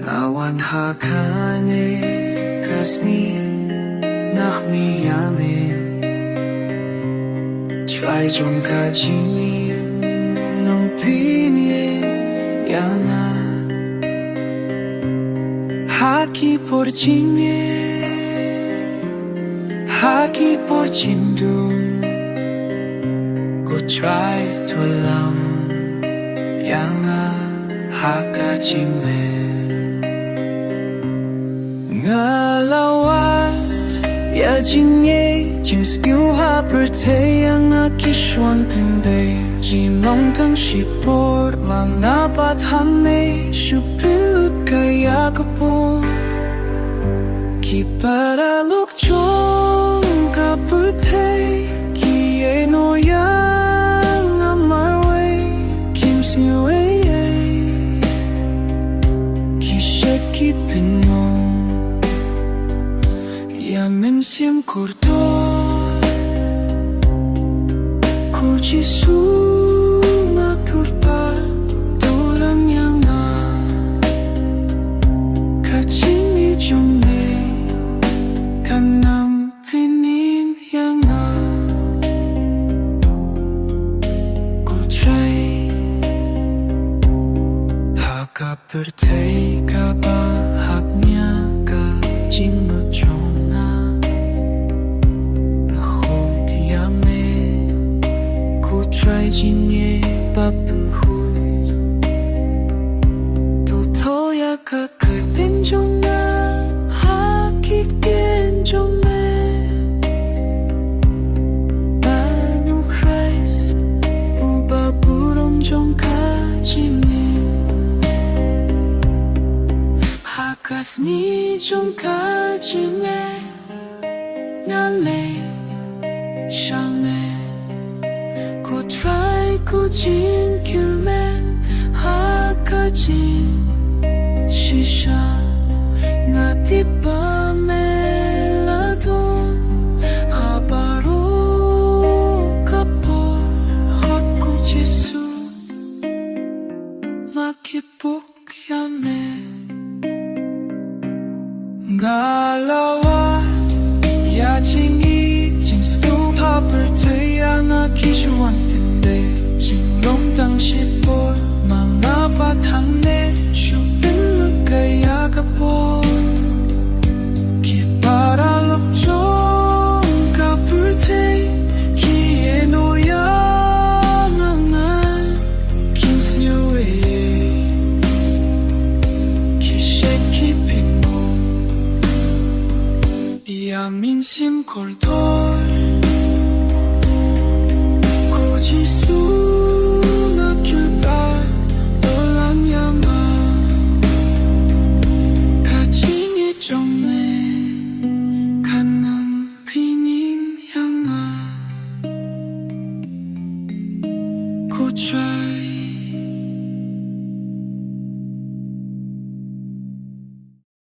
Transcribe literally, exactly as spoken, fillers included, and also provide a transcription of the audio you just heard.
Nga wan ha kane ka sngi, nga khmih ïa me, Trai jong ka jingim, nongpynïeng ïa nga ha ki por jingeh, ha ki por jingdum. Ko Trai, to lam ïa nga ha ka jingmut. Nga la wad ïa jingngeit jingsniew ha pyrthei, ïa nga ki shuwa pynbeit, jin long tang shipor, ma nga pat hangne shu pynlut kai ïa ka por. Ki paralok jong ka pyrthei ki ïehnoh ïa nga marwei, kim sngew ei ei, ki shait ki pynmong. Ïa mynsiem kordor, ko Jisu, nga kyrpad, to lam ïa nga. Ka jingmih jong me ka nang pynim ïa nga, ko Trai. Ha ka pyrthei kaba hap nia ka jingmut jong nga, khuid ïa me, ko Trai, jingeh ba pynkhuid. To thoh ïa ka kyrteng jong nga ha ki ktien jong me, ban ong Khrist uba burom jong ka jingim. Ha ka sngi jong ka jingeh, ngan leit sha me, ko Trai, ko jingkyrmen ha ka jingshisha. Nga tip ba me la don ha baroh ka por, hooid ko Jisu, ma kyrpad ïa me. Nga la wad ïa jingngeit jingsniew ha pyrthei, ïa nga ki shuwa pynbeit, jin long tang shipor, ma nga pat hangne